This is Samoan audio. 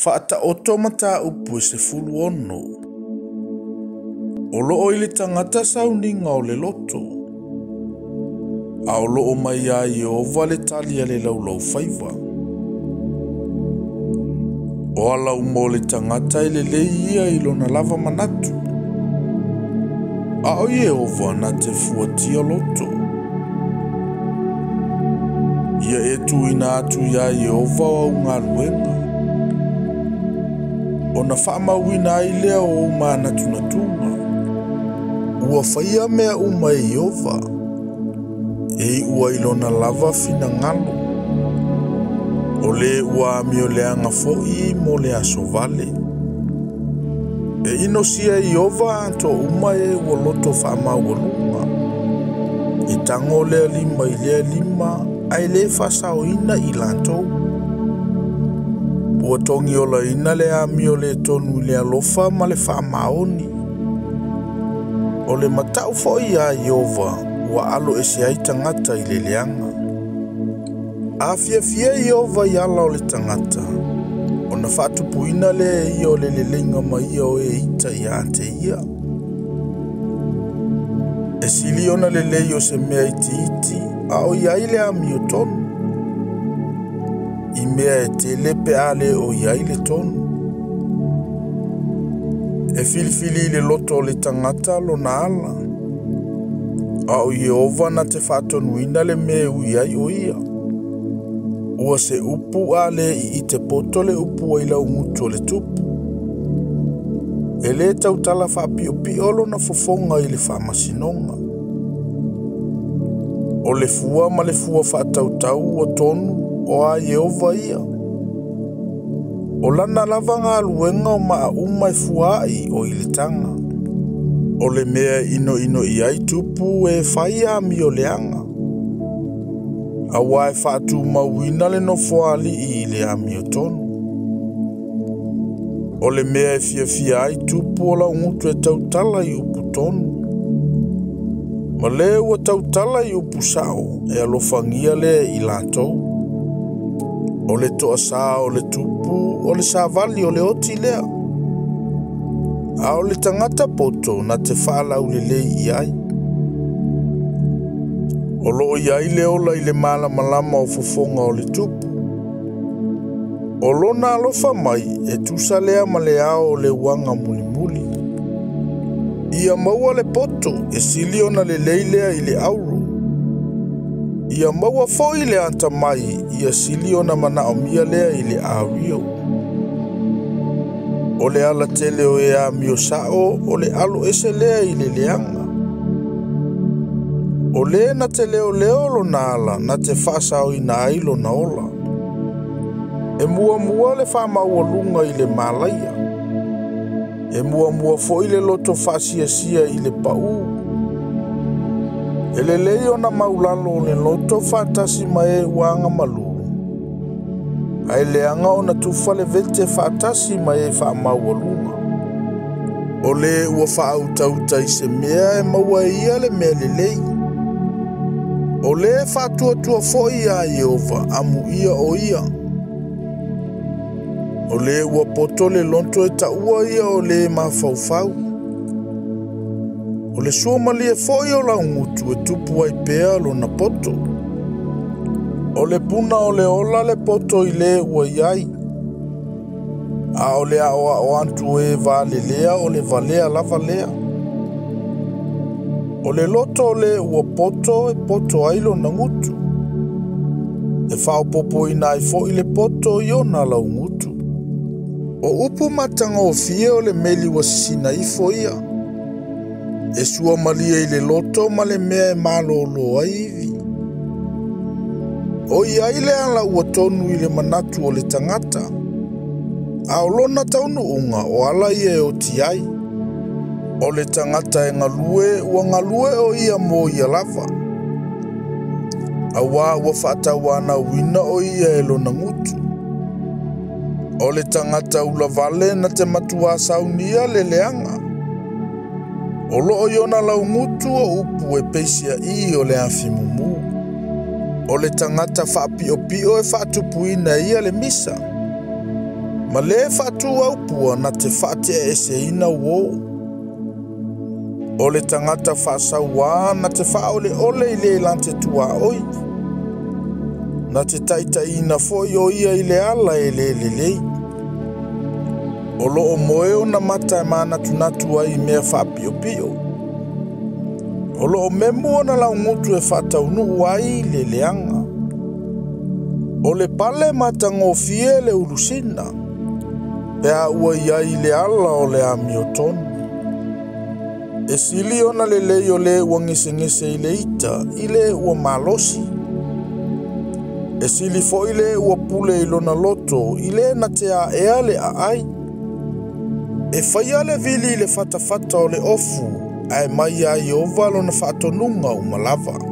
Faataoto mataupu e 16. O loo i le tagata sauniga o le loto, a o loo mai ia Ieova le tali a le laulaufaiva. O ala uma o le tagata e lelei ia i lona lava manatu, a o Ieova na te fuatia loto. Ia e tuuina atu iā Ieova o au galuega, ona faamauina ai lea o ou manatunatuga. Ua faia mea uma e Ieova, e iu ai lona lava finagalo. O le ua amioleaga foi mo le aso vale. E inosia e Ieova atoa uma e ua loto faamaualuga. E tago lea lima i lea lima, ae le faasaoina i latou. Ua togiolaina le amio le tonu i le alofa ma le faamaoni. O le matau foi ia Ieova ua alo ese ai tagata i le leaga. A fiafia Ieova i ala o le tagata, ona faatupuina lea e ia o le leleiga mai ia o e ita ia te ia. E sili ona lelei o se mea itiiti, a o i ai le amio tonu, i mea e tele pe a le o i ai le tonu. E filifili i le loto o le tagata lona ala, a o Ieova na te faatonuina le mea e ui ai o ia. Ua se upu a le i te poto le upu ai laugutu o le tupu. E le tautala faapiopio lona fofoga i le faamasinoga. O le fua ma le fua faatautau ua tonu o a Ieova ia. O lana lava galuega o maa uma e fuaai o i le taga. O le mea e inoino i ai tupu e fai amioleaga, auā e faatumauina le nofoalii i le amiotonu. O le mea e fiafia ai tupu o laugutu e tautala i upu tonu, ma le ua tautala i upu sao e alofagia lea i latou. O le toasā o le tupu o le savali o le oti lea, a o le tagata poto na te faalaulelei i ai. O loo i ai le ola i le malamalama o fofoga o le tupu. O lona alofa mai e tusa lea ma le ao o le uaga mulimuli. Ia maua le poto e sili ona lelei lea i le auro. Ia maua foi le atamai ia sili ona manaomia lea i le ario. O le alatele o e amio sao o le alo ese lea i le leaga. O le na te leoleo lona ala na te faasaoina ai lona ola. E muamua le faamaualuga i le malaia. E muamua foi le loto faasiasia i le pau. E lelei ona maulalo o le loto faatasi ma e ua agamalu, ae leaga ona tufa le vete faatasi ma e faamaualuga. O le ua faautauta i se mea e maua e ia le mea lelei. O le faatuatua foi ia Ieova amuia o ia. O le ua poto le loto e taua ia o le mafaufau. O le suamalie foi o laugutu e tupu ai pea lona poto. O le puna o le ola le poto i le ua i ai, a o le aoao atu e valelea o le valea lava lea. O le loto o le ua poto e poto ai lona gutu. E faaopopoina ai foi le poto i ona laugutu. O upu matagofie o le meli ua sisina ifo ia. E suamalie i le loto ma le mea e malōlō ai ivi. O i ai le ala ua tonu i le manatu o le tagata, a o lona taunuuga o ala ia e oti ai. O le tagata e galue ua galue o ia mo ia lava, auā ua faatauanauina o ia e lona gutu. O le tagata ulavale na te matuā saunia le leaga. O loo i ona laugutu o upu e peisiaʻi o le afi mumū. O le tagata faapiopio e faatupuina e ia le misa. Ma le faatuaupua na te faateaeseina uō. O le tagata faasauā na te faaoleole i le la te tuaoi. Na te taitaiina foi o ia i le ala e le lelei. O loo moe ona mata e manatunatu ai i mea faapiopio. O loo memu ona laugutu e faataunuu ai le leaga. O le pale matagofie le ulusina, pe a ua i ai i le ala o le amiotonu. E sili ona lelei o le ua gesegese i le ita i le ua malosi. E sili foi le ua pule i lona loto i le na te aea le aai. E faia le vili i le fatafata o le ofu, ae mai ia Ieova lona faatonuga uma lava.